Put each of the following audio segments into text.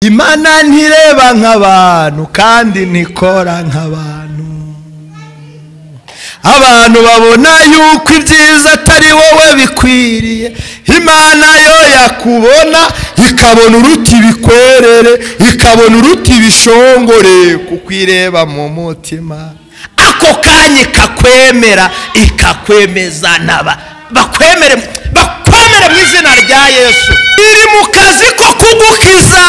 Imana ntireba nk'abantu kandi ntikora nk'abantu. Abantu babona yuko ibyiza atari wowe bikwiriye, Imana yo yakubona ikabona uruti bikwerere, ikabona uruti bishongore, kuko ireba mu mutima. Ako kanya ikakwemera, ikakwemeza naba bakwemere, bakwemere mu izina rya Yesu. Iri mu kazi ko kugukiza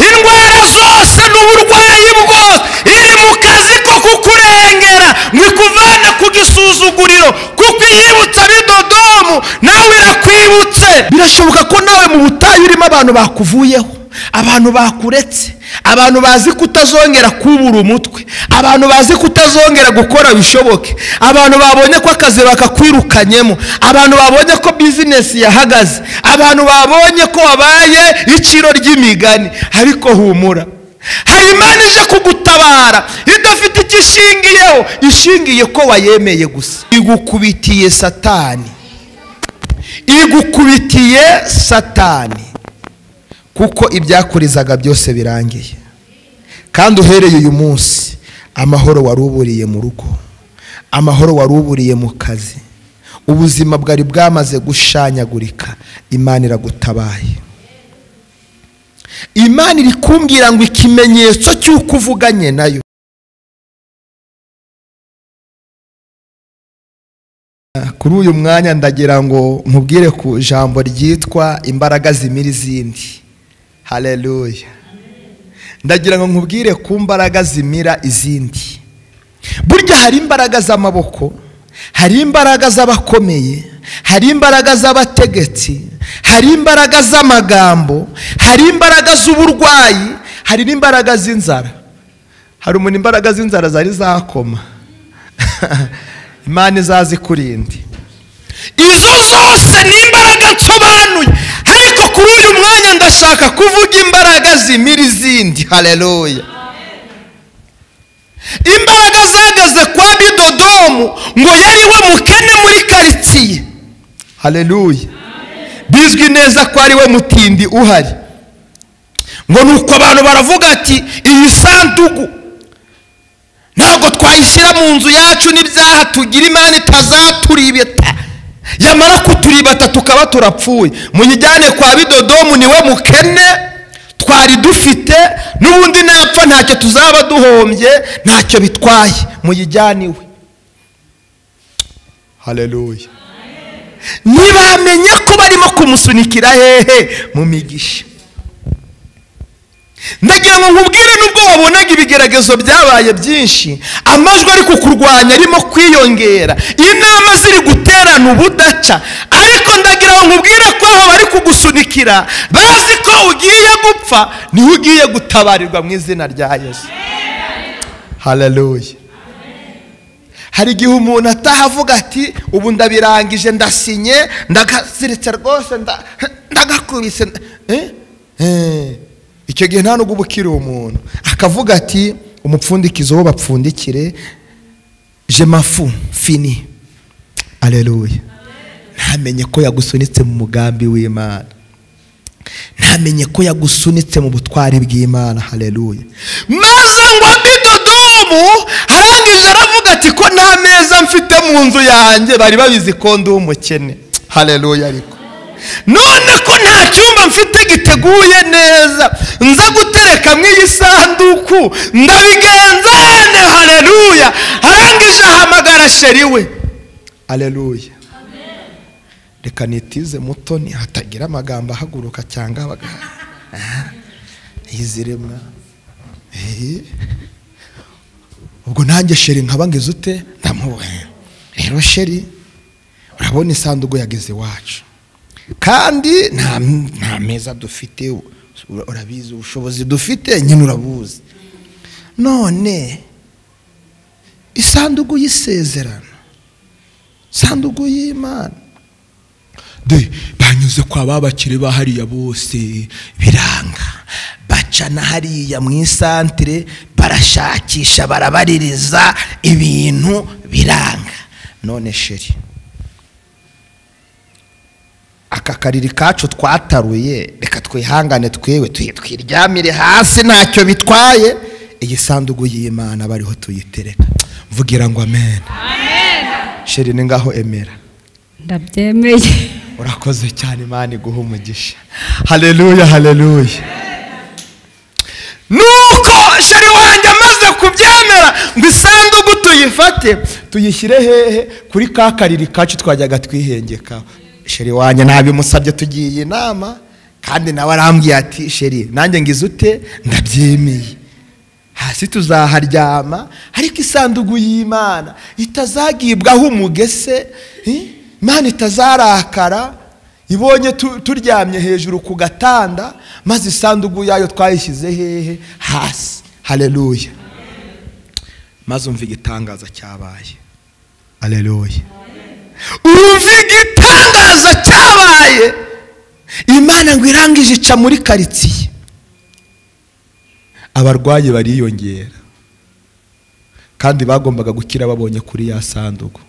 indwara zose n'uburwayi bwose, iri mu kazi ko kukurengera ngo ikuvane ku gisuzuguriro, kuko iyibutsa bidodomu nawe irakwibutse. Birashoboka ko nawe mu butayu urimo abantu bakuvuyeho, abantu bakuretse, abantu bazi kutazongera kubura umutwe, abantu bazi kutazongera gukora bishoboke, abantu babonye ko akazi bakakwirukanyemo, abantu babonye ko business yahagaze, abantu babonye ko wabaye iciro ry'imigani. Ariko humura, hari Imana ije kugutabara idafite icyo ishingiyeho, ishingiye ko wayemeye gusa. Igukubitiye Satani, igukubitiye Satani, kuko ibyakurizaga byose birangiye. Kandi uhereye uyu munsi, amahoro waruburiye mu rugo, amahoro waruburiye mu kazi, ubuzima bwari bwamaze gushanyagurika, Imana iragutabaye. Imana iri kumbwira ngo ikimenyetso cy'uko uvuganye nayo. Kuri uyu mwanya ndagira ngo nkubwire ku jambo ryitwa imbaraga zimira izindi. Haleluya. Ndagira ngo nkubwire ku mbaraga zimira izindi. Burya hari imbaraga z'amaboko, hari imbaraga z'abakomeye, hari imbaraga z'abategetsi, hari imbaraga z'amagambo, hari imbaraga z'uburwayi, hari n'imbaraga z'inzara. Hari umuntu imbaraga z'inzara zari zakoma. Imana izazikurinde. Izo zose ni imbaraga nsobanuye, ariko kuri uyu mwanya ndashaka kuvuga imbaraga zimira izindi. Haleluya. Imbaraga zagaze kwa Bidodomu ngo yari we mukene muri quartier. Haleluya. Bizwi neza ko ari we mutindi uhari. Ngo nuko abantu baravuga ati iyi sanduku ntabwo twayishyira mu nzu yacu n'ibyaha tugira, Imana itazaturibeta, yamara kuturibata tukaba turapfuye. Muyijyane kwa Bidodomu, niwe mukene twari dufite, n'ubundi napfa ntacyo tuzaba duhombye, ntacyo bitwaye, muyijyane iwe. Haleluya. Ntibamenye ko barimo kumusunikira hehe? Mu migisha. Ndagira ngo nkubwire, nubwo wabonaga ibigeragezo byabaye byinshi, amajwi ari kukurwanya arimo kwiyongera, inama ziri guterana ubudaca, ariko ndagira ngo nkubwire ko aho bari kugusunikira bazi ko ugiye gupfa, niho ugiye gutabarirwa mu izina rya Yesu. Haleluya. Hari igihe umuntu atahavuga ati ubu ndabirangije, ndasinye, ndagaziritse rwose, ndagakubise. Icyo gihe nta nubwo uba ukiri umuntu. Akavuga ati umupfundikizo wo bapfundikire, je m'en fini. Haleluya. Ntamenye ko yagusunitse mu mugambi w'Imana, ntamenye ko yagusunitse mu butwari bw'Imana. Haleluya. Maze ngo Bidodomu arangije aravuga ati ko nta meza mfite mu nzu yanjye, bari babizi ko ndi umukene. Haleluya. Ariko none ko nta cyumba mfite giteguye neza nza gutereka mu iyi sanduku, ndabigenzane. Haleluya. Arangije ahamagara sheri we. Haleluya. Reka nitize mutoni hatagira amagambo ahaguruka cyangwa abaganga yiziremwa. Ubwo nanjye sheri nkaba ngize ute, ndamuwe. Rero sheri, urabona isanduku yageze iwacu, kandi nta meza dufite, urabizi ubushobozi dufite nyine urabuzi. None isanduku y'isezerano, isanduku y'Imana, de banyuze kwa babakire bahariya bose biranga, bacana hariya mu isantere barashakisha, barabaririza, ibintu biranga. None sheri, Aka kariri kacu twataruye, reka twihangane twewe twiryamire hasi ntacyo bitwaye, iyi sanduku y'Imana bariho tuyitereka. Mvugira ngo amen. Amen. Sheri ni ngaho emera. Ndabyemeye. Urakoze cyane, Imana iguhe umugisha. Haleluya, haleluya. Nuko sheri wanjye amaze kubyemera ngo isanduku tuyifate tuyishyire hehe? Kuri ka kariri kacu twajyaga twihengekaho. Sheri wanjye nabimusabye, tugiye inama, kandi nawe arambwiye ati sheri nanjye ngize ute, ndabyemeye, hasi tuzaharyama, ariko isanduku y'Imana itazagibwaho umugese, Imana itazarakara ibonye turyamye hejuru ku gatanda, maze isanduku yayo twayishyize hehe? Hasi. Haleluya. Maze umva igitangaza cyabaye. Haleluya. Umva igitangaza cyabaye. Imana ngo irangije ica muri karitsiye, abarwayi bariyongera, kandi bagombaga gukira babonye kuri ya sanduku.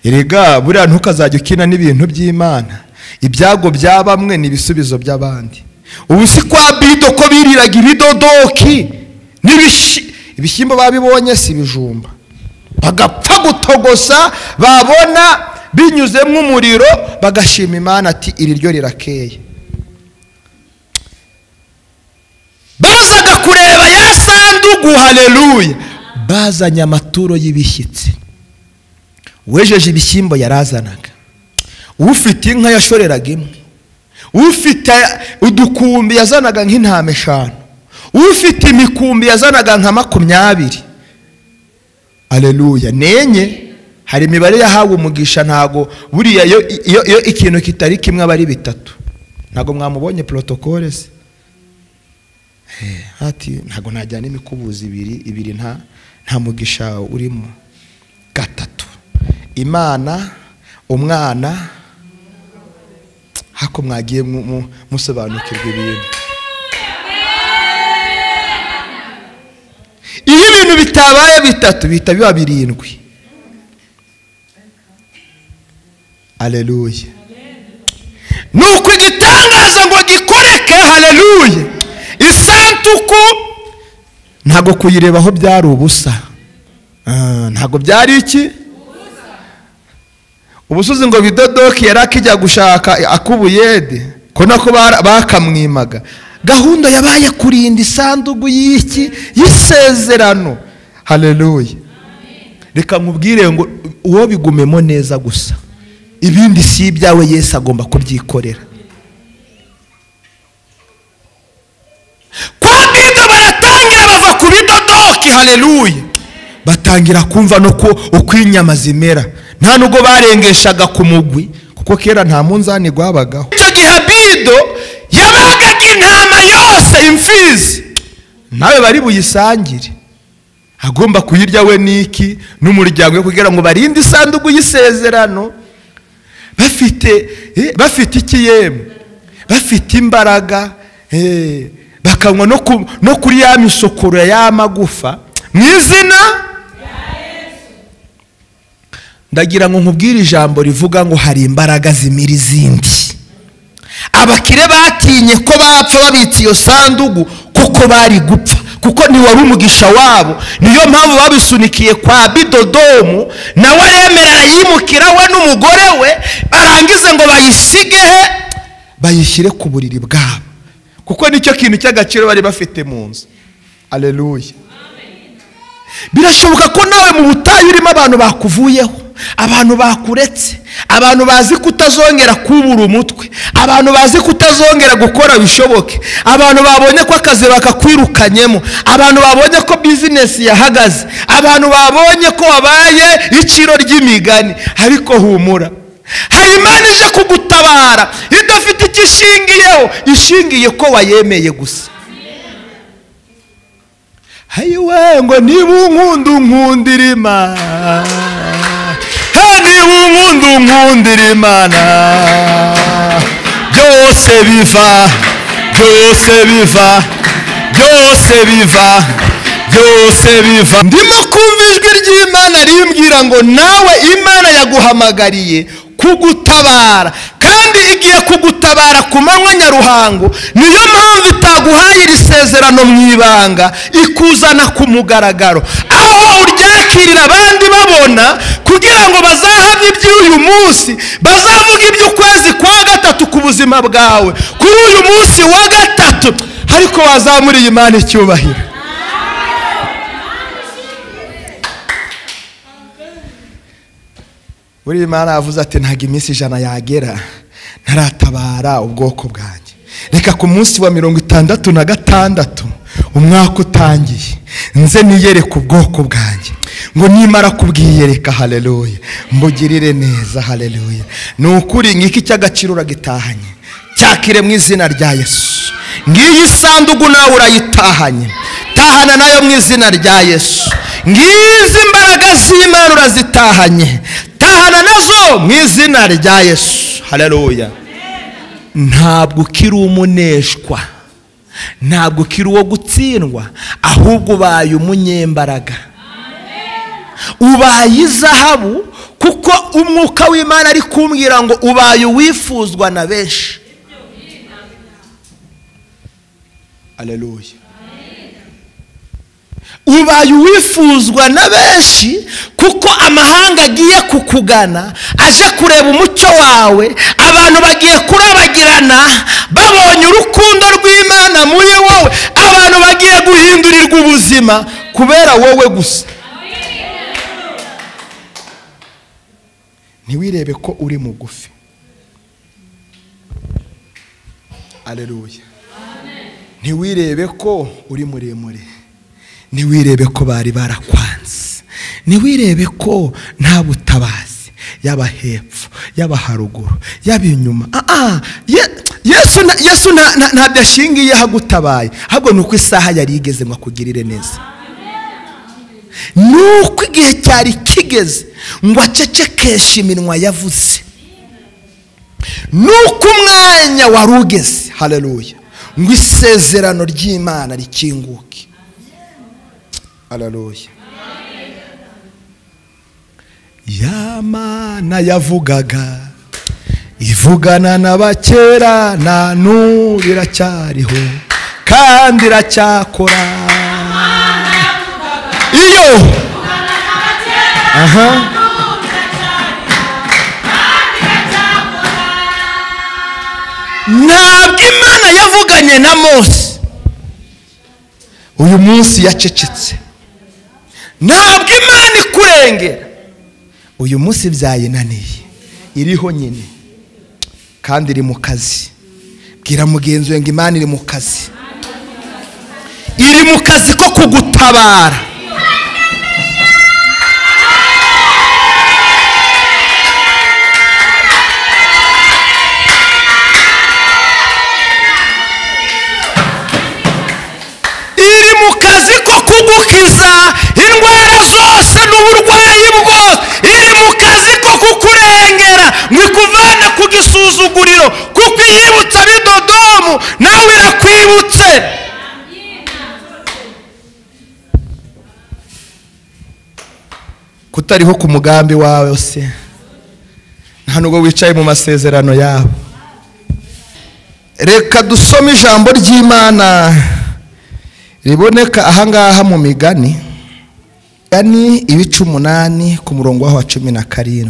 Erega buriya ntukazajya ukina n'ibintu by'Imana. Ibyago bya bamwe ni ibisubizo by'abandi. Ubu si kwa bido ko biriraga ibidodoki ibishyimbo babibonye si ibijumba, bagapfa gutogosa, babona binyuzemo umuriro bagashima Imana ati iri ryo rirakeye. Bazaga kureba ya sanduku, haleluya, bazanye amaturo y'ibishyitsi. Uwejeje ibishyimbo yarazanaga, ufite inka yashoreraga imwe, ufite udukumbi yazanaga nk'intama 5, ufite imikumbi yazanaga nka 20. Haleluya. Nenye hari imibare yahawe umugisha, ntago buriya iyo ikintu kitari kimwe aba ari 3. Ntago mwamubonye protocole se? Ati ntago najyana imikubuzi ibiri nta mugisha urimo. 3 Imana, umwana, hako mwagiye musobanukirwa ibintu. Iyo ibintu bitabaye 3 bihita biba 7. Haleluya. Nuko igitangaza ngo gikoreke, haleluya, isanduku ntago kuyirebaho byari ubusa. Ntago byari iki? Ubusuzi ngo bidodoki yari akijya gushaka akubuyede, ko nako bakamwimaga. Gahunda yabaye kurinda isanduku y'iki? Y'isezerano. Haleluya. Reka nkubwire ngo uwo bigumemo neza gusa, ibindi si ibyawe, Yesu agomba kubyikorera. Kwa bido baratangira bava ku bidodoki, haleluya, batangira kumva no ko uko inyama zimera. Nta nubwo barengeshaga ku mugwi, kuko kera nta munzani gwabagaho. Icyo gihe bido yabagaga intama yose imfizi, nawe bari buyisangire, agomba kuyirya we niki n'umuryango we, kugira ngo barinde isanduku y'isezerano. Bafite ikiyemu, bafite imbaraga, bakanywa no kuri ya misokoro y'amagufa mu izina. Ndagira ngo nkubwire ijambo rivuga ngo hari imbaraga zimira izindi. Abakire batinye ko bapfa babitse iyo sanduku, kuko bari gupfa, kuko ntiwari umugisha wabo. Niyo mpamvu babisunikiye kwa Bidodomu, nawe aremera arayimukira we n'umugore we, barangize ngo bayisige he? Bayishyire ku buriri bwabo, kuko nicyo kintu cy'agaciro bari bafite mu nzu. Haleluya. Birashoboka ko nawe mu butayu urimo abantu bakuvuyeho, abantu bakuretse, abantu bazi kutazongera kubura umutwe, abantu bazi kutazongera gukora bishoboke, abantu babonye ko akazi bakakwirukanyemo, abantu babonye ko business yahagaze, abantu babonye ko wabaye iciro ry'imigani. Ariko humura, hari Imana ije kugutabara idafite icyo ishingiyeho, ishingiye ko wayemeye gusa. Hayiwe ngo niba unkunda unkundira Imana, niba unkunda unkundira Imana, byose biva, byose biva, byose biva, byose biva. Ndimo kumva ijwi ry'Imana rimbwira ngo nawe Imana yaguhamagariye kugutabara, kandi Kandi igiye kugutabara ku manywa nyaruhango. Niyo mpamvu itaguhaye iri sezerano mu ibanga, ikuzana ku mugaragaro, aho uryakirira abandi babona, kugira ngo bazahamye iby'uyu munsi, bazavuga iby'ukwezi kwa gatatu ku buzima bwawe kuri uyu munsi wa gatatu. Ariko wazamuriye Imana icyubahiro. Buri Imana yavuze ati ntabwo iminsi 100 yagera ntaratabara ubwoko bwanjye. Reka ku munsi wa 66 umwaka utangiye nze niyereke ubwoko bwanjye, ngo nimara kubwiyereka, haleluya, mbugirire neza, haleluya. Ni ukuri ngiki cy'agaciro uragitahanye, cyakire mu izina rya Yesu. Ngiyi isanduku nawe urayitahanye, tahana nayo mu izina rya Yesu. Ngizi imbaraga z'Imana urazitahanye, tahana nazo mu izina rya Yesu, haleluya. Ntabwo ukiri umuneshwa, ntabwo ukiri uwo gutsindwa, ahubwo ubaye umunyembaraga, ubaye izahabu, kuko umwuka w'Imana ari kumbwira ngo ubaye uwifuzwa na benshi. Haleluya. Ubaye uwifuzwa na benshi, kuko amahanga agiye kukugana aje kureba umucyo wawe. Abantu bagiye kurabagirana babonye urukundo rw'Imana muri wowe. Abantu bagiye guhindurirwa ubuzima kubera wowe gusa. Ntiwirebe ko uri mugufi. Haleluya. Ntiwirebe ko uri muremure, ntiwirebe ko bari barakwanze, ntiwirebe ko nta butabazi, yaba hepfo, yaba haruguru, yaba inyuma. Yesu ntabyo ashingiye hagutabaye, ahubwo ni uko isaha yari igeze ngo akugirire neza. Nuko igihe cyari kigeze ngo acecekeshe iminwa yavuze, nuko umwanya wari ugeze, haleluya, ngo isezerano ry'Imana rikinguke. Haleluya. Ya Mana yavugaga ivugana n'abakera, na n'ubu iracyariho kandi iracyakora. Iyo aha ntabwo Imana yavuganye na Mose uyu munsi yacecetse, ntabwo Imana ikurengera uyu munsi byayinaniye, iriho nyine kandi iri mu kazi. Bwira mugenzi we ngo Imana iri mu kazi, iri mu kazi ko kugutabara. Iri mu kazi ko kugukiza indwara zose n'uburwayi bwose. Iri mu kazi ko kukurengera ngo ikuvane ku gisuzuguriro, kuko iyibutsa bidodomu nawe irakwibutse. Kutariho ku mugambi wawe se, nta nubwo wicaye mu masezerano yabo. Reka dusome ijambo ry'Imana riboneka ahangaha mu migani, yani ibice 8 ku murongo wa 17.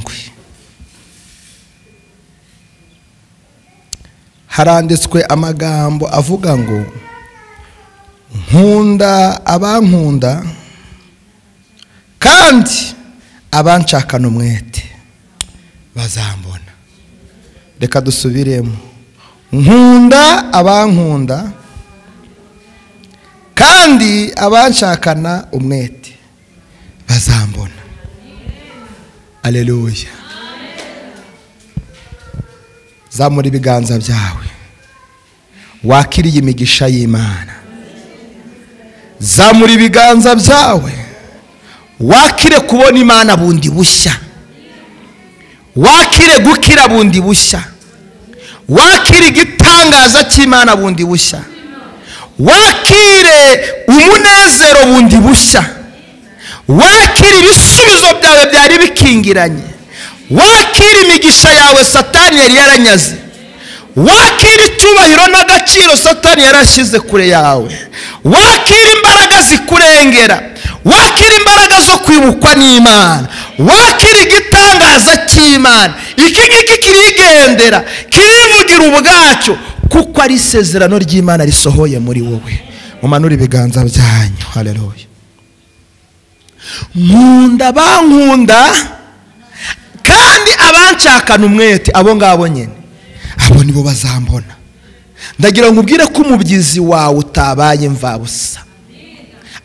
Haranditswe amagambo avuga ngo nkunda abankunda kandi abanshakana umwete bazambona. Reka dusubiremo. Nkunda abankunda kandi abanshakana umwete bazambona. Haleluya. Zamura ibiganza byawe wakiriye imigisha y'Imana. Zamura ibiganza byawe wakire kubona Imana bundi bushya, wakire gukira bundi bushya, wakire igitangaza cy'Imana bundi bushya, wakire umunezero bundi bushya, wakire ibisubizo byawe byari bikingiranye, wakire imigisha yawe Satani yari yaranyaze. Wakira icyubahiro n'agaciro Satani yarashyize kure yawe. Wakira imbaraga zikurengera. Wakira imbaraga zo kwibukwa n'Imana. Wakira igitangaza cy'Imana. Iki ngiki kirigendera, kirivugira ubwacyo, kuko ari isezerano ry'Imana risohoye muri wowe. Mumanure ibiganza byanyu. Haleluya. Nkunda bankunda kandi abanshakana umwete, abo ngabo nyine, abo nibo bazambona. Ndagira ngo ubwire ko umubyizi wawe utabaye imvabusa,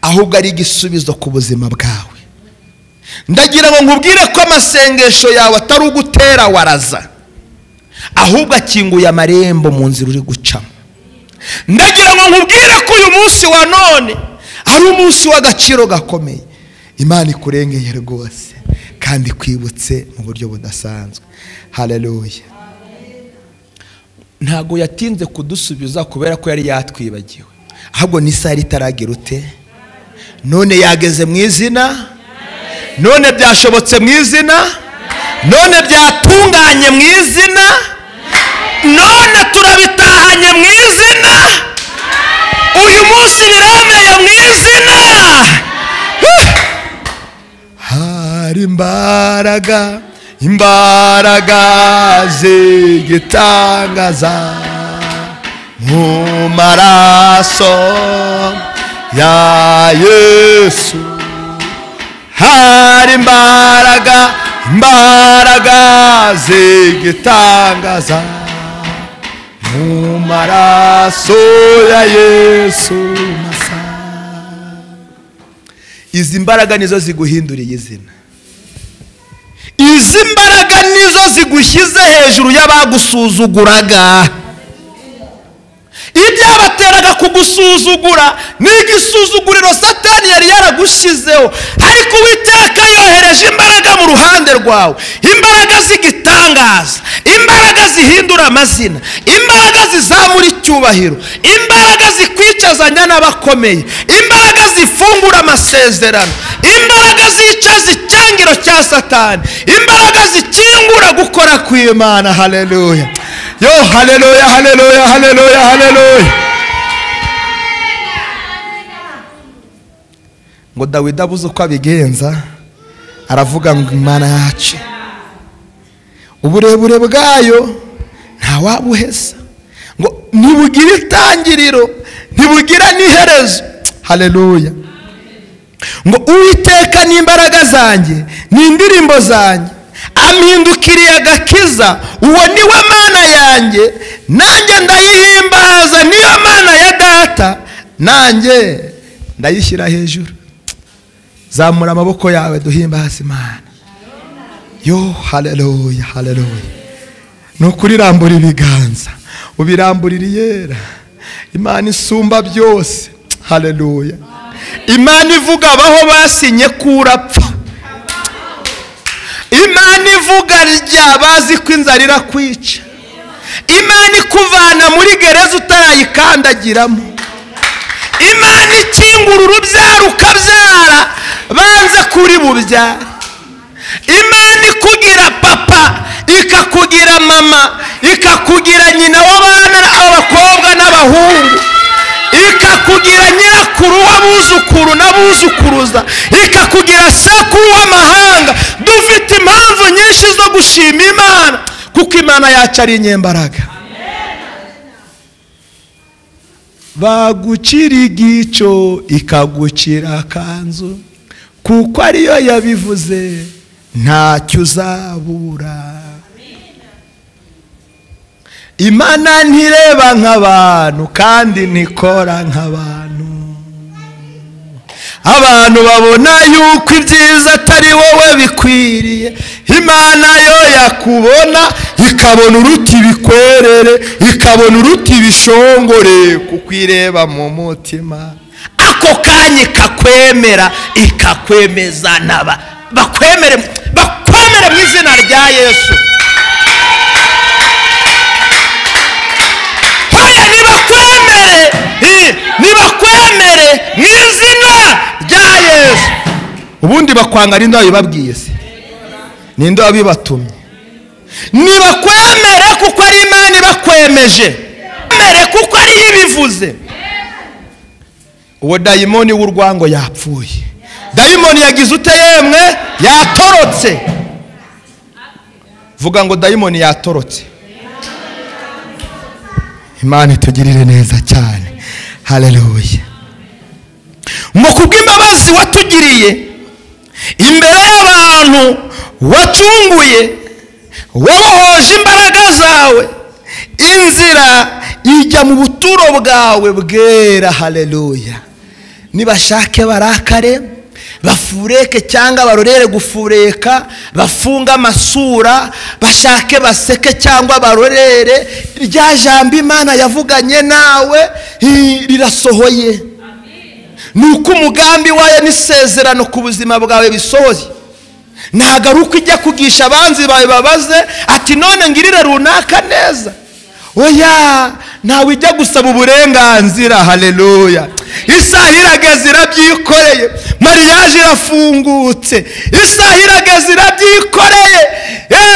ahubwo ari igisubizo ku buzima bwawe. Ndagira ngo nkubwire ko amasengesho yawe atari ugutera waraza, ahubwo akinguye amarembo mu nzira uri gucamo. Ndagira ngo nkubwire ko uyu munsi wa none ari umunsi w'agaciro gakomeye. Imana ikurengeye rwose kandi kwibutse mu buryo budasanzwe. Haleluya. Ntago yatinze kudusubiza kubera ko yari yatwibagiwe, ahubwo n'isaha itaragira ute. None yageze mu izina, none byashobotse mu izina, none byatunganye mu izina, none turabitahanye mu izina, uyu munsi biremeye mu izina. Hari imbaraga, imbaraga z'igitangaza mu maraso ya Yesu. Hari imbaraga, imbaraga z'igitangaza mu maraso ya Yesu masa. Izi mbaraga nizo ziguhinduriye izina. Izi mbaraga nizo zigushyize hejuru y'abagusuzuguraga. Ibyabateraga kugusuzugura ni igisuzuguriro Satani yari yaragushizeho, ariko Uwiteka yohereje imbaraga mu ruhande rwawe, imbaraga z'igitangaza, imbaraga zihindura amazina, imbaraga zizamura icyubahiro, imbaraga zikwicazanya n'abakomeye, imbaraga zifungura amasezerano, imbaraga zicaza icyangiro cya Satani, imbaraga zikingura gukora kw'Imana. Haleluya. Yo, haleluya, haleluya, haleluya, haleluya. Ngo Dawidi abuze uko abigenza, aravuga ngo Imana yacu uburebure bwayo ntawabuheza, ngo ntibugira itangiriro, ntibugira n'iherezo. Haleluya. Ngo Uwiteka n'imbaraga zanjye n'indirimbo zanjye, ampindukiriye agakiza, uwo niwe Mana yanjye, nanjye ndayihimbaza, niyo Mana ya data, nanjye ndayishyira hejuru. Zamura amaboko yawe duhimbaze Imana. Yo, haleluya, haleluya. Nukuri rambura ibiganza, ubiramburira iyera Imana isumba byose. Haleluya. Imana ivuga abaho basinye kurapfa. Imana ivuga rya bazi ko inzara irakwica. Imana ikuvana muri gereza utarayikandagiramo. Imana ikingura urubyaro ukabyara banze kuri bubyara. Imana ikugira papa, ikakugira mama, ikakugira nyina w'abana abakobwa n'abahungu, ikakugira nyirakuru w'abuzukuru n'abuzukuruza, ikakugira sekuru w'amahanga. Dufite impamvu nyinshi zo gushima Imana, kuko Imana yacu ari inyembaraga. Bagucira igico ikagucira akanzu, kuko ariyo yabivuze ntacyo uzabura. Imana ntireba nk'abantu kandi ntikora nk'abantu. Abantu babona yuko ibyiza atari wowe bikwiriye, Imana yo yakubona ikabona uruti bikwerere, ikabona uruti bishongore, kuko ireba mu mutima. Ako kanya ikakwemera, ikakwemeza naba bakwemere, bakwemere mu izina rya Yesu. Hoya nibakwemere, nibakwemere mu izina rya Yesu. Ubundi bakwanga ninde wabibabwiye se? Ninde wabibatumye? Nibakwemere kuko ari Imana ibakwemeje, mere kuko ari ibivuze. Uwo dayimoni w'urwango yapfuye. Dayimoni yagize ute yemwe? Yatorotse. Vuga ngo dayimoni yatorotse. Imana itugirire neza cyane. Haleluya. Ngo kubw'imbabazi watugiriye imbere y'abantu wacunguye, wabohoje imbaraga zawe, inzira ijya mu buturo bwawe bwera. Haleluya. Nibashake barakare, bafureke cyangwa barorere gufureka, bafunga amasura, bashake baseke cyangwa barorere, rya jambo Imana yavuganye nawe rirasohoye. Nuko umugambi wayo n'isezerano ku buzima bwawe bisohoye. Nagaruka ijya kugisha abanzi bawe babaze ati none ngirire runaka neza. Oya, ntawe ijya gusaba uburenganzira. Haleluya. Isaha irageze irabyikoreye, mariage irafungutse. Isaha irageze irabyikoreye,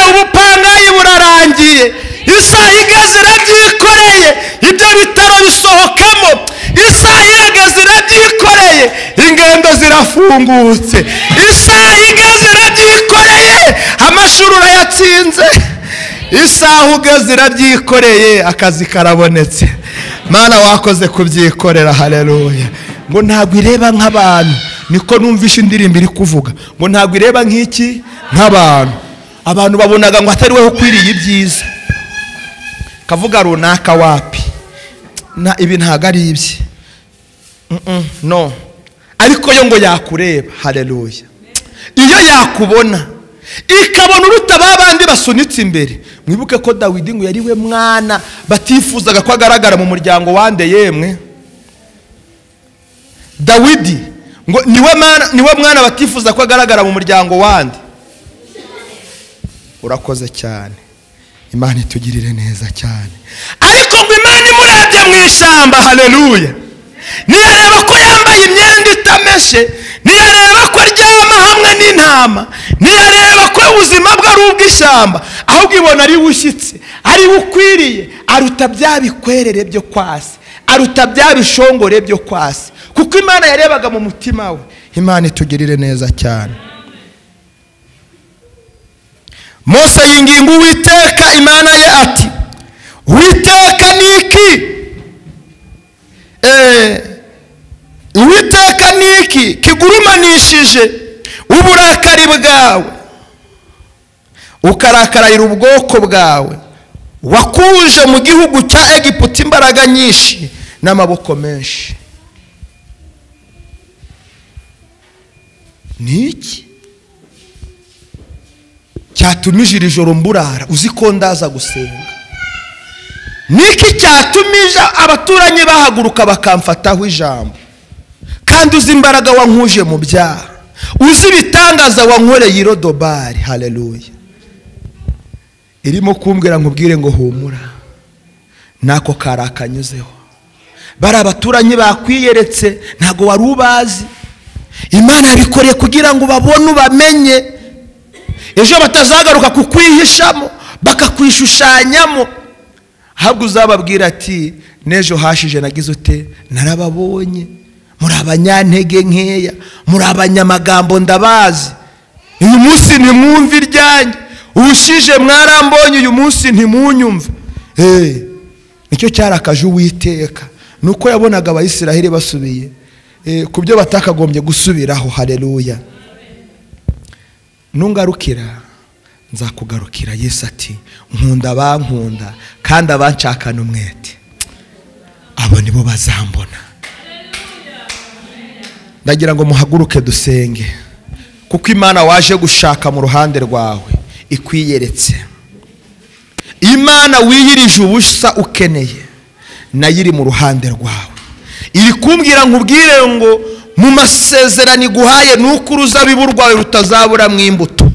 ubupangayi burarangiye. Isaha igeze irabyikoreye, ibyo bitaro bisohokamo. Isaha irageze irabyikoreye, ingendo zirafungutse. Isaha igeze irabyikoreye, amashuri urayatsinze. Isaha ugeze irabyikoreye, akazi karabonetse. Mana wakoze kubyikorera. Haleluya. Ngo ntabwo ireba nk'abantu, niko numvisha indirimbo iri kuvuga ngo ntabwo ireba nk'iki, nk'abantu. Abantu babonaga ngo atari weho ukwiriye ibyiza, kavuga runaka wapi na ibi ntago ari ibye, no. Ariko yo ngo yakureba. Haleluya. Iyo yakubona ikabona uruta babandi basunitse imbere. Mwibuke ko Dawidi ngo yari we mwana batifuzaga ko agaragara mu muryango wande yemwe. Dawidi ngo niwe mwana batifuza ko agaragara mu muryango wande. Urakoze cyane. Imana itugirire neza cyane. Ariko ngo Imana imurebye mu ishyamba. Haleluya. Niyareba ko yambaye imyenda itameshe, niyareba ko aryama hamwe n'intama, niyareba ko ubuzima bwe ari ubw'ishyamba, ahubwo ibona ari bushyitse, ari bukwiriye, aruta bya bikwerere byo kwasi, aruta bya bishongore byo kwasi, kuko Imana yarebaga mu mutima we. Imana itugirire neza cyane. Mose yinginga Uwiteka Imana ye ati, Uwiteka niki? Uwiteka niki kigurumanishije uburakari bwawe, ukarakarira ubwoko bwawe wakuje mu gihugu cya Egiputa imbaraga nyinshi n'amaboko menshi? Niki cyatumije iri joro mburara uzi ko ndaza gusenga? Niki cyatumije abaturanyi bahaguruka bakamfataho ijambo, kandi uzi imbaraga wankuje mu byaha, uzi ibitangaza wankoreye irodobari? Haleluya. Irimo kumbwira nkubwire ngo humura, nako karakanyuzeho. Bari abaturanyi bakwiyeretse ntago wari ubazi. Imana yabikoreye kugira ngo babone ubamenye, ejo batazagaruka kukwihishamo bakakwishushanyamo. Ahubwo uzababwira ati n'ejo hashije nagize ute, narababonye, muri abanyantege nkeya, muri abanyamagambo ndabazi. Uyu munsi ntimwumve iryanjye, ubushije mwarambonye, uyu munsi ntimunyumve. Nicyo cyarakaje Uwiteka, nuko yabonaga Abayisiraheli basubiye ku byo batakagombye gusubiraho. Haleluya. Nungarukira nzakugarukira. Yesu ati nkunda abankunda kandi abanshakana umwete, abo nibo bazambona. Ndagira ngo muhaguruke dusenge, kuko Imana waje gushaka mu ruhande rwawe ikwiyeretse. Imana wiyirije ubusa ukeneye nayo iri mu ruhande rwawe. Iri kumbwira nkubwire ngo mu masezerano iguhaye nuko uruzabibu rwawe rutazaburamo imbuto,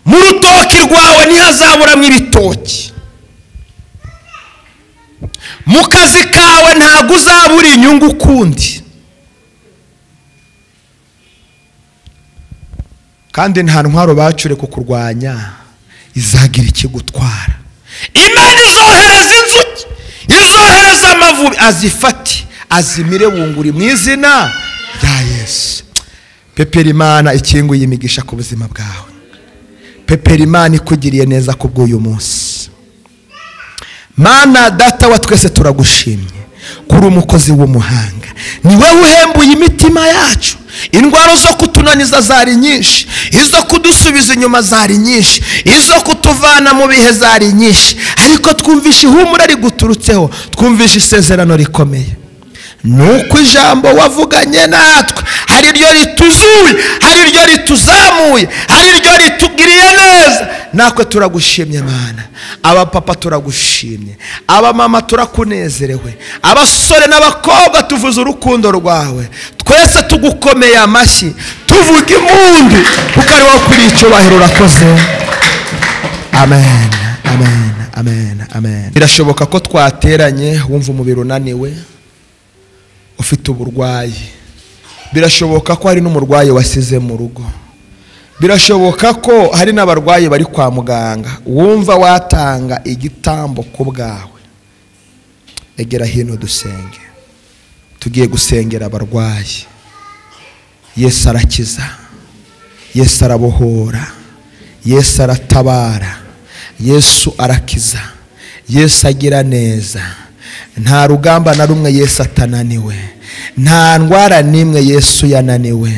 mu rutoki rwawe ntihazaburamo ibitoki, mu kazi kawe ntabwo uzabura inyungu ukundi, kandi nta ntwaro bacure kukurwanya izagira ikigutwara. Imana izohereza inzuki, izohereza amavubi, azifate azimire bunguri mu izina rya Yesu. Pepera Imana ikinguye imigisha ku buzima bwawe. Pepera Imana ikugiriye neza ku bw'uyu munsi. Mana data wa twese turagushimye kuri umukozi w'umuhanga, ni wowe uhembuye imitima yacu. Indwara zo kutunaniza zari nyinshi, izo kudusubiza inyuma zari nyinshi, izo kutuvana mu bihe zari nyinshi, ariko twumvisha ihumura riguturutseho, twumvisha isezerano rikomeye. Nuko ijambo wavuganye natwe hari ryo rituzuye, hari ryo rituzamuye, hari ryo ritugiriye neza. Natwe turagushimye Mana. Abapapa turagushimye, abamama turakunezerewe, abasore n'abakobwa tuvuze urukundo rwawe. Twese tugukomeye amashyi, tuvuga impundu, kuko ari wowe ukwiriye icyubahiro. Urakoze. Amen, amen, amen, amen. Birashoboka ko twateranye wumva umubiri unaniwe, ufite uburwayi. Birashoboka ko hari n'umurwayi wasize mu rugo. Birashoboka ko hari n'abarwayi bari kwa muganga. Wumva watanga igitambo ku bwawe, egera hino dusenge. Tugiye gusengera abarwayi. Yesu arakiza, Yesu arabohora, Yesu aratabara, Yesu arakiza, Yesu agira neza. Nta rugamba na rumwe Yesu atananiwe, nta ndwara n'imwe Yesu yananiwe,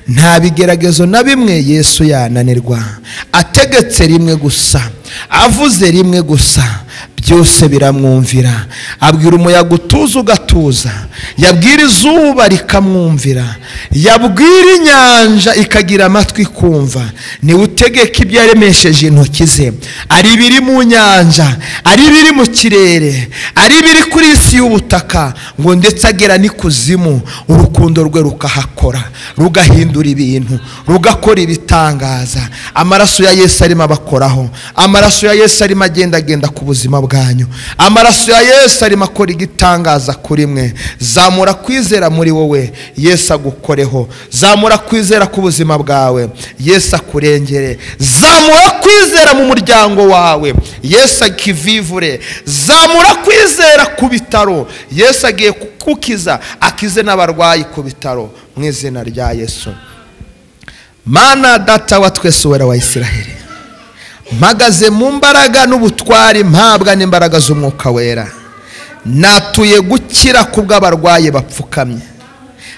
nta bigeragezo na bimwe Yesu yananirwa. Ategetse rimwe gusa, avuze rimwe gusa, byose biramwumvira. Abwira umuyaga utuza ugatuza, yabwira izuba rikamwumvira, yabwira inyanja ikagira amatwi kumva. Niwe utegeka ibyo yaremesheje intoki ze, ari ibiri mu nyanja, ari ibiri mu kirere, ari ibiri kuri isi y'ubutaka, ngo ndetse agera n'ikuzimu. Urukundo rwe rukahakora, rugahindura ibintu, rugakora ibitangaza. Amaraso ya Yesu arimo abakoraho, amaraso ya Yesu arimo agendagenda ku buzima bwanyu, amaraso ya Yesu arimo akora igitangaza kuri mwe. Zamura kwizera muri wowe, Yesu agukoreho. Zamura kwizera ku buzima bwawe, Yesu akurengere. Zamura kwizera mu muryango wawe, Yesu akivivure. Zamura kwizera ku bitaro, Yesu agiye kukukiza, akize n'abarwayi ku bitaro mu izina rya Yesu. Mana data wa twese wera wa Isiraheli, mpagaze mu mbaraga n'ubutwari mpabwa n'imbaraga z'umwuka wera. Natuye gukira kubw'abarwayi bapfukamye.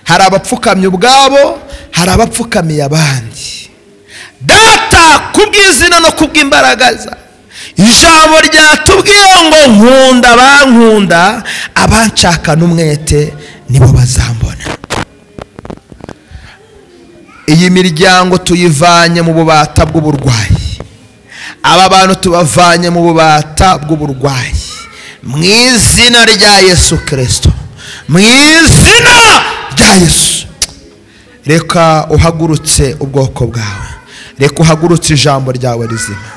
Hari abapfukamye ubwabo, hari abapfukamiye abandi. Data, kubw'izina no kubw'imbaraga za ijambo ryatubwiye ngo nkunda abankunda, abanshaka n'umwete nibo bazambona. Iyi miryango tuyivanye mu bubata bw'uburwayi, aba bantu tubavanye mu bubata bw'uburwayi mu izina rya Yesu Kristo, mu izina rya Yesu. Reka uhagurutse ubwoko bwawe, reka uhagurutse ijambo ryawe rizima,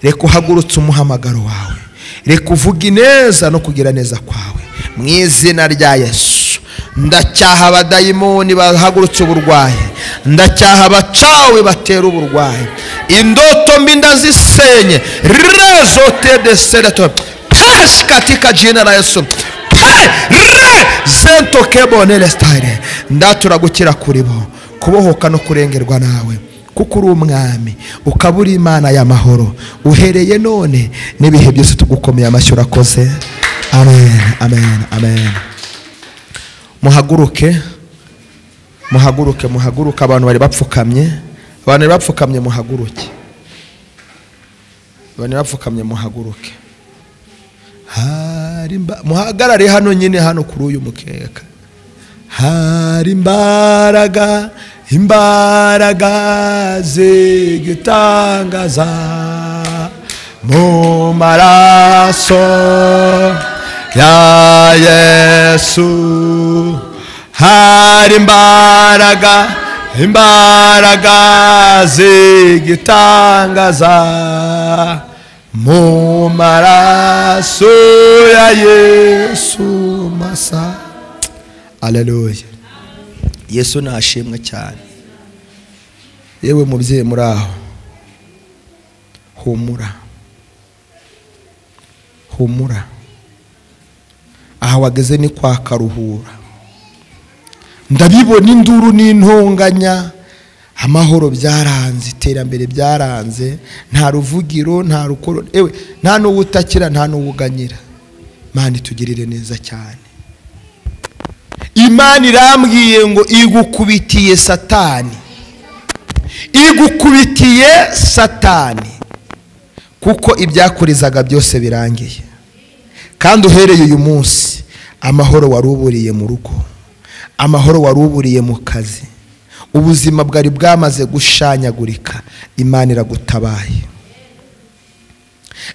reka uhagurutse umuhamagaro wawe, reka uvuge ineza no kugira neza kwawe mu izina rya Yesu. Ndacyaha abadayimoni bahagurutse uburwayi, ndacyaha abacawe batera uburwayi, indoto mbi ndazisenye rezote de sereto pesh katika jina la Yesu re zento kebonele style. Ndatura gukira kuri bo, kubohoka no kurengerwa nawe, kuko uri umwami ukaba uri Imana y'amahoro, uhereye none n'ibihe byose tugukomeye amashyi. Urakoze. Amen, amen, amen. Muhaguruke, muhaguruke, muhaguruke. Abantu bari bapfukamye, abantu bari bapfukamye muhaguruke, abantu bari bapfukamye muhaguruke. Hari muhagarare hano nyine, hano kuri uyu mukeka. Hari imbaraga, imbaraga z'igitangaza mu maraso ya Yesu. Hari imbaraga, imbaraga z'igitangaza mu maraso ya Yesu masa. Haleluya. Yesu nashimwe cyane. Yewe mubyeyi muri aho, humura. Humura, aha wageze ni kwa Karuhura. Ndabibona induru n'intonganya, amahoro byaranze, iterambere byaranze, nta ruvugiro, nta rukoro, ewe nta n'uwutakira, nta n'uwuganyira. Imana itugirire neza cyane. Imana irambwiye ngo igukubitiye Satani, igukubitiye Satani, kuko ibyakurizaga byose birangiye. Kandi uhereye uyu munsi, amahoro waruburiye mu rugo, amahoro waruburiye mu kazi, ubuzima bwari bwamaze gushanyagurika, Imana iragutabaye.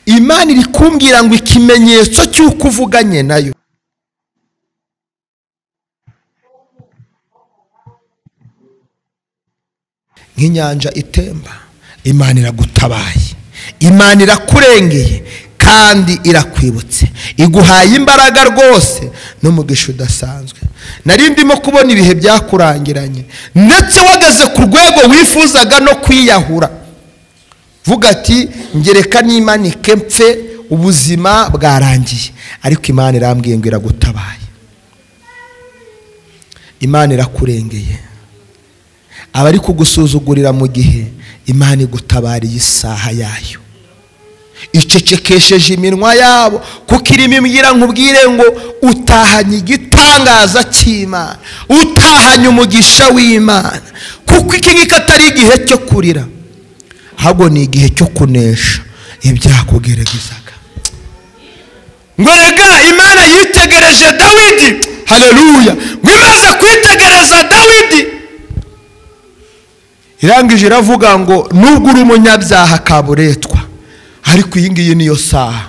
Imana iri kumbwira ngo ikimenyetso cy'uko uvuganye nayo nk'inyanja itemba, Imana iragutabaye, Imana irakurengeye kandi irakwibutse, iguhaye imbaraga rwose n'umugisha udasanzwe. Nari ndimo kubona ibihe byakurangiranye, ndetse wageze ku rwego wifuzaga no kwiyahura, vuga ati ngereka nimanike mpfe, ubuzima bwarangiye. Ariko Imana irambwiye ngo iragutabaye, Imana irakurengeye. Abari kugusuzugurira mu gihe, Imana igutabariye isaha yayo, icecekesheje iminwa yabo, kuko irimo imbwira nkubwire ngo utahanye igitangaza cy'Imana, utahanye umugisha w'Imana. Kuko iki ngiki atari igihe cyo kurira, ahubwo ni igihe cyo kunesha ibyakugeregezaga. Ngo rega Imana yitegereje Dawidi, haleluya, ngo imaze kwitegereza Dawidi, irangije iravuga ngo nubwo uri umunyabyaha kaburetwa, ariko iyi ngiyi niyo saha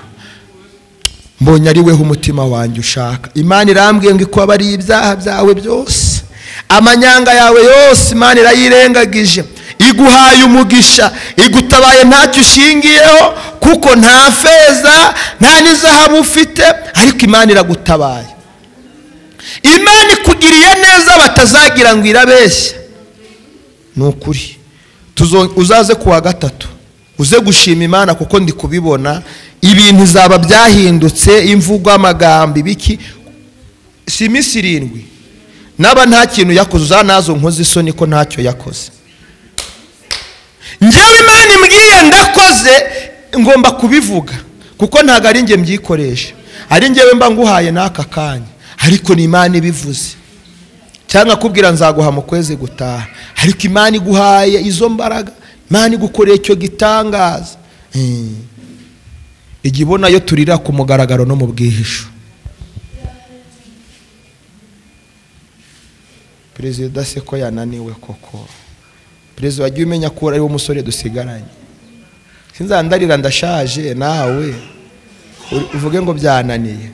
mbonye ari weho umutima wanjye ushaka. Imana irambwiye ngo ikubabariye ibyaha byawe byose, amanyanga yawe yose Imana irayirengagije, iguhaye umugisha, igutabaye ntacyo ushingiyeho, kuko nta feza nta n'izahabu ufite, ariko Imana iragutabaye. Imana ikugiriye neza batazagira ngo irabeshya. Ni ukuri, uzaze kuwa gatatu uze gushima Imana, kuko ndi kubibona ibintu zaba byahindutse, imvugo, amagambo, ibiki. Si iminsi 7 naba nta kintu yakoze, uzanazo nkoze isoni ko ntacyo yakoze. Njyewe Imana imbwiye ndakoze, ngomba kubivuga, kuko ntago ari njye mbyikoresha, ari njyewe mba nguhaye n'aka kanya, ariko ni Imana ibivuze. Cyangwa kubwira nzaguha mu kwezi gutaha, ariko Imana iguhaye izo mbaraga, Imana igukoreye icyo gitangaza. Ijya ibona yo turira ku mugaragaro no mu bwihisho. Perezida se ko yananiwe koko? Perezida wagiye umenya ko ari wo musore dusigaranye. Sinzandarira ndashaje, nawe uvuge ngo byananiye.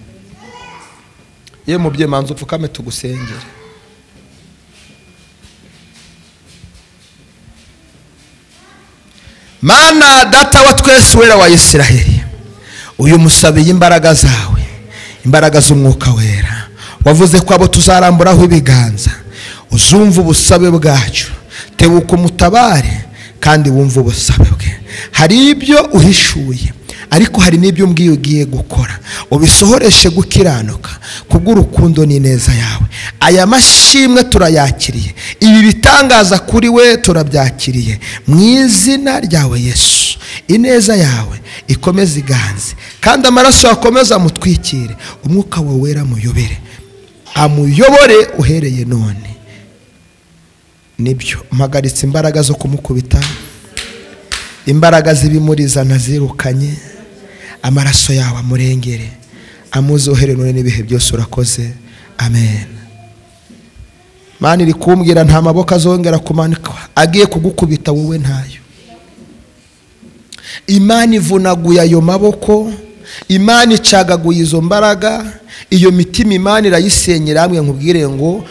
Ye mubye manza upfukame tugusengere. Mana data wa twese wera wa Isiraheli, uyu musabiye imbaraga zawe, imbaraga z'umwuka wera. Wavuze ko abo tuzaramburaho ibiganza, uzumva ubusabe bwacu, tebuka umutabare kandi wumva ubusabe bwe. Hari ibyo uhishuye, ariko hari n'ibyo umbwiye ugiye gukora, ubisohoreshe gukiranuka kubw'urukundo n'ineza yawe. Aya mashimwe turayakiriye, ibi bitangaza kuri we turabyakiriye, mu izina ryawe Yesu. Ineza yawe ikomeze iganze, kandi amaraso akomeze amutwikire, umwuka wawe wera amuyobere, amuyobore uhereye none. Nibyo mpagaritse imbaraga zo kumukubita, imbaraga z'ibimuriza nazirukanye, amaraso yawe amurengere, amuzohere none n'ibihe byose. Urakoze, amen. Imana iri kumbwira nta maboko azongera kumanikwa agiye kugukubita wowe ntayo. Imana ivunaguye ayo maboko, Imana icagaguye izo mbaraga, iyo mitima Imana irayisenyera. Hamwe nkubwire ngo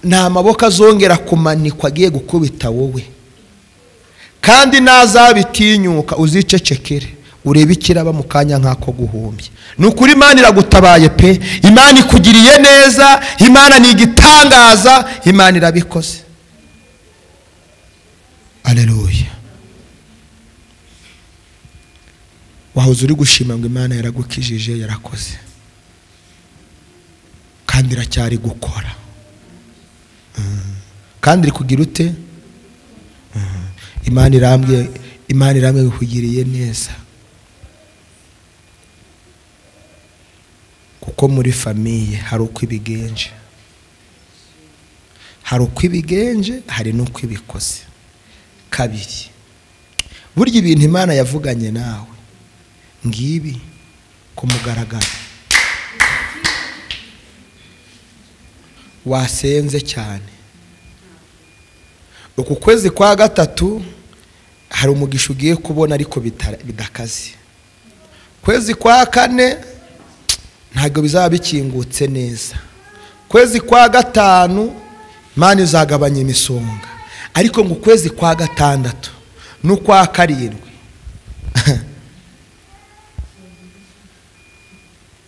nta maboko azongera kumanikwa agiye gukubita wowe, kandi nazabitinyuka uzicecekere, urebe ikiraba mu kanya nk'ako guhumbya. Ni ukuri Imana iragutabaye pe, Imana ikugiriye neza, Imana ni igitangaza, Imana irabikoze. Haleluya. Wahoze uri gushima ngo Imana yaragukijije, yarakoze, kandi iracyari gukora, kandi iri kugira ute? Imana irambwiye, Imana irambwiye kugiriye neza, kuko muri famiye hari uko ibigenje, hari uko ibigenje, hari n'uko ibikoze. Kabiri, burya ibintu Imana yavuganye nawe ngibi ku mugaragaro, wasenze cyane. Uku kwezi kwa gatatu hari umugisha ugiye kubona ariko bidakaze. Kwezi kwa kane ntabwo bizaba bikingutse neza. Kwezi kwa gatanu Imana izagabanya imisonga, ariko ngo kwezi kwa gatandatu n'ukwa karindwi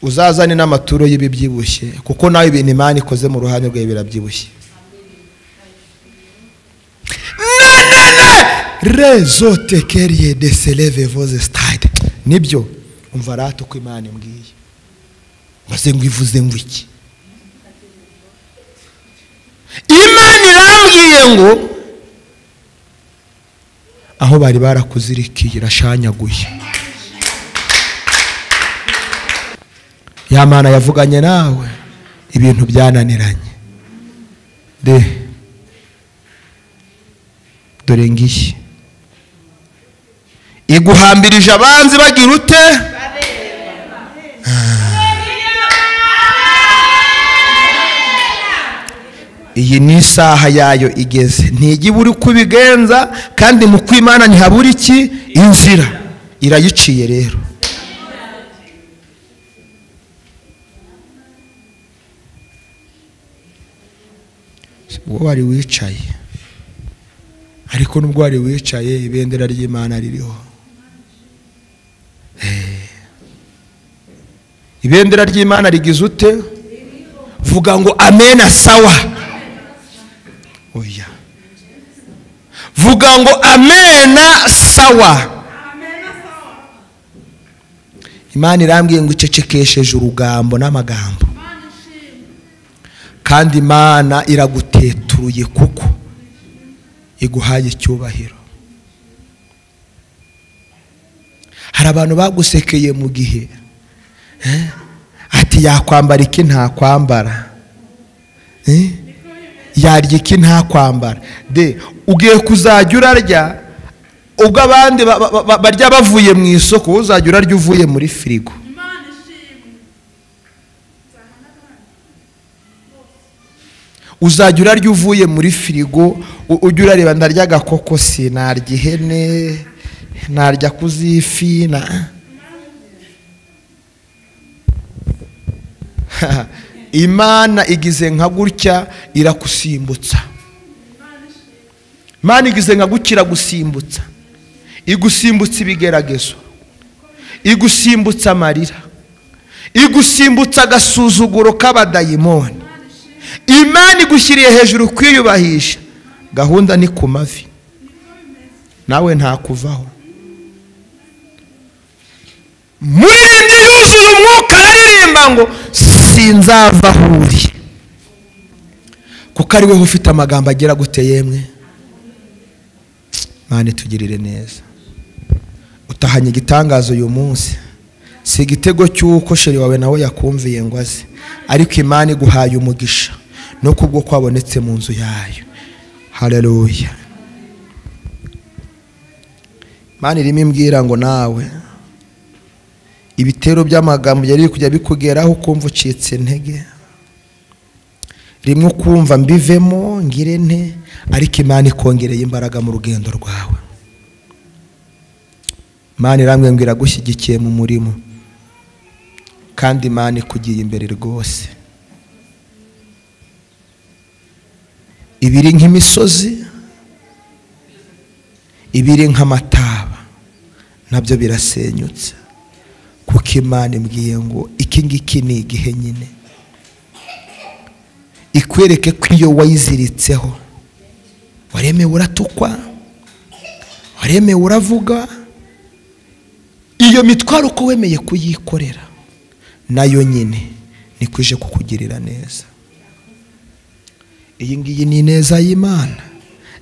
uzazane n'amaturo y'ibibyibushye, kuko nawe ibintu Imana ikoze mu ruhande rwawe birabyibushye. Rezotekerie de seleve voze stade. Nibyo umva rata uko Imana imbwiye, maze ngo ivuze ngo iki? Imana irambwiye ngo aho bari barakuzirikiye irashanyaguye. Ya Mana yavuganye nawe ibintu byananiranye, de dore ngiye iguhambirije abanzi bagira ute? Iyi ni isaha yayo igeze, ntigibura uko ibigenza, kandi mu kwimana ntihabura iki? Inzira irayiciye. Rero ubwo wari wicaye, ariko nubwo wari wicaye ibendera ry'Imana ririho. Ibendera ry'Imana rigize ute? Vuga ngo amena sawa. Oya, vuga ngo amena sawa. Imana irambwiye ngo icecekesheje urugambo n'amagambo, kandi Imana iraguteturuye kuko iguhaye icyubahiro. Hari abantu bagusekeye mu gihe ati yakwambara iki ntakwambara, yarya iki ntakwambara. De ugiye kuzajya urarya ubwo abandi barya bavuye mu isoko, uzajya urarya uvuye muri firigo. Uzajya urarya uvuye muri firigo, ujya urareba ndarya agakoko, sinarya ihene, narya kuzifi na Imana igize nka gutya irakusimbutsa. Imana igize nka gukira gusimbutsa, igusimbutsa ibigeragezo, igusimbutsa amarira, igusimbutsa agasuzuguro k'abadayimoni. Imana igushyiriye hejuru kwiyubahisha. Gahunda ni ku mavi, nawe ntakuvaho. Muririmbyi yuzuye umwuka aririmba ngo sinzava aho uri, kuko ari wowe ufite amagambo agera gute yemwe. Imana itugirire neza. Utahanye igitangazo uyu munsi, si igitego cy'uko sheri wawe nawe yakumviye ngo aze, ariko Imana iguhaye umugisha no kubwo kwabonetse mu nzu yayo. Haleluya. Imana irimo imbwira ngo nawe ibitero by'amagambo yari kujya bikugeraho ukumva ucitse intege, rimwe ukumva mbivemo ngire nte, ariko Imana ikongereye imbaraga mu rugendo rwawe. Imana irambwiye ngo iragushyigikiye mu murimo, kandi Imana ikugiye imbere rwose. Ibiri nk'imisozi, ibiri nk'amataba, nabyo birasenyutse, kuko Imana imbwiye ngo iki ngiki ni igihe nyine ikwereke ko iyo wayiziritseho waremewe uratukwa, waremewe uravuga, Iyo mitwaro uko wemeye kuyikorera nayo nyine niko ije kukugirira neza. Iyi ngiyi ni ineza y'Imana,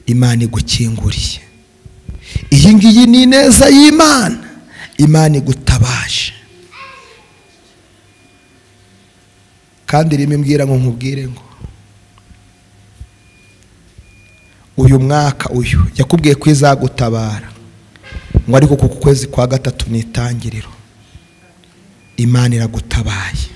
Imana igukinguriye. Iyi ngiyi ni ineza y'Imana, Imana igutabaje. Kandi rimwe mbwira ngo nkubwire ngo uyu mwaka uyu yakubwiye ko izagutabara, ngo ariko ku kwezi kwa 3 ni itangiriro, Imana iragutabaye.